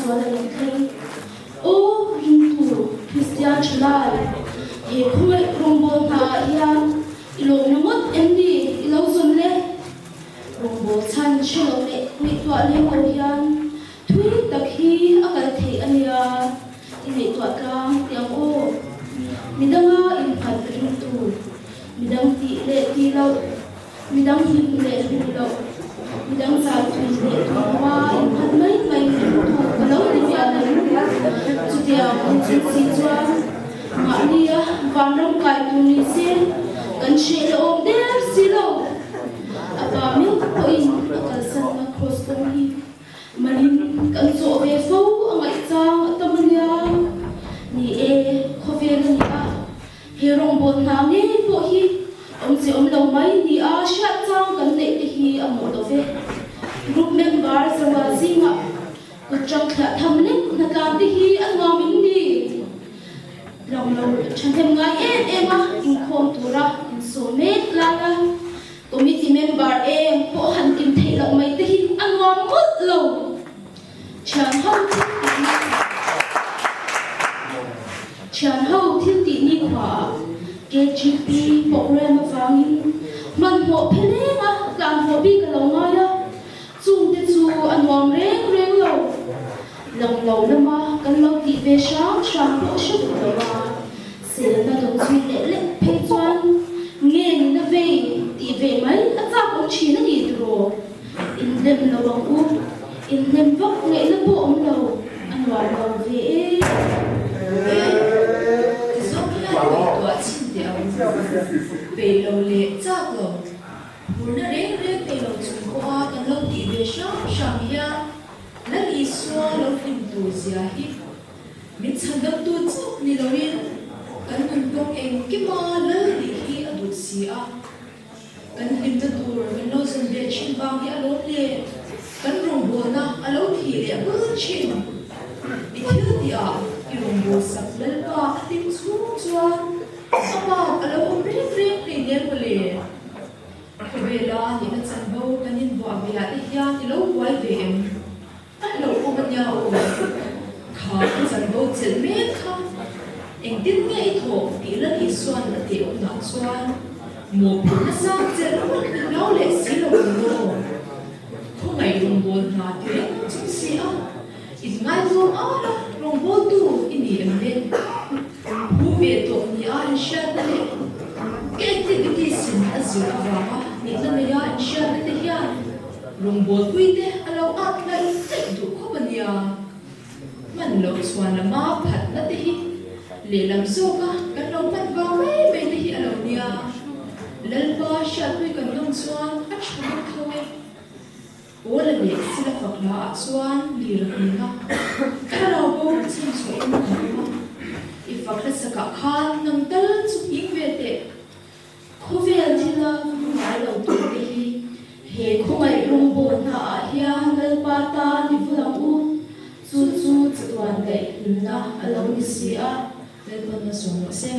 sual a lo thleng. Aw ringtu Kristian thalai, he khawngaih rawngbawl hnaah hian i lawmna ngawt em ni i lo zawn le? Rawngbawl chhan hre lo leh ngaihtuah lem lo hian thui tak hi a kal theih a nia, i ngaihtuah tlang tiang aw. Midanga innghat ringtu, midang tih leh tih loh, Midang hlim leh hlim loh, midang zai tui leh tui hma inphat mai mai ringtu ka lo ni miah lo. Chutiang an chhun si chuan mahnia vanram kai tur ni se kan hreh leh awm der si lo. A pa meuh pawhin a kalsanna cross kawng hi malin kan zawh ve fo a ngaihchang a tam a nia. Ni e, khawvel a ni a. He rawngbâwl hna ngei pawh hi awmze awm lo mai ni a hriat chang kan neih te hi a mawh lo ve. Group member Zawal zingah kut ṭang thliah tham lek hnatlan te hi a nuam in ni. Lang lo ṭhahnem ngai em em a inkhawm tura insawm mek laia committee member eng pawh han kim theih loh mai te hi a nuam mawlh lo. Thian ho thil tih ni Thian ho thil tih ni khuaah KGP program avangin hmanhmawh pheleng a tlanhmawh bik a lo ngai a, chungte chu a nuam reng reng lo. Lang lo lama kan lo tih ve hrang hrang pawh hre duh lo a, selna dawn chhui leh lek phei chuan nge ni na vei tih ve mai a chak awm thin a ni tiraw? Inhnem lo ang u. Inhnem vak ngaihna pawh awm lo, a nuam lo ve e. E, ti zawng hian ngaihtuah chhin teh ang. Peih lo leh chak lo, hurna reng reng nei lo chung pawha kan lo tih ve hrang hrang hian Lal Isua lo hlim tur zia hi min chhandamtu chauh ni loin kan nunkawng engkima Lal nih hi a duh si a. Kan hlimna tur kan lo zawn ve thin vang hi a lawm le, kan rawngbawlna a lo thih leh bul thin. I thil tihah i rawngbawlsak Lalpa a hlim chhung chuan a bak a lo awm reng reng hlei nen maw le. Khawvela nihna chanvo kan inbuah ve ah te hian i lo buai ve em? A hlauhawm a nia aw. Kha ka chanvo chelh mek kha. Engtin nge i thawh tih la ni suan a teh hunah chuan mawhphurhna sang chelh ngawt min lo leh si lo ang maw? Khawngaih rawngbâwl hna ti reng chung si a, inngaizawm ar a rawngbâwltu i ni em le? Hu ve tawh ni a inhriatna leh ka activities in a zir avanga nihna neia inhriatna te hian Rawngbawlpuite a lo at laih laih duh khawp a nia. Hman loh chhuan lama phatna te hi lehlam zawka kan lo hman vang mai mai te hi a lo nia. Lalpa hriatpui kan nawm chuan a tha vek tho e. Pawla leh Sila fak hla ah chuan lir a hming a, thlarau bo chhan chhuahin kan awm a. I fak hlasakah khan nang tal chu hming ve teh. Khawvel thila ngai lo turte hi he khawngaih rawngbâwl hnaah hian Lalpa tan i vul ang u, chu chu chatuan daih hlimna a lo ni si a. Lalpa'n a sawm rawh se.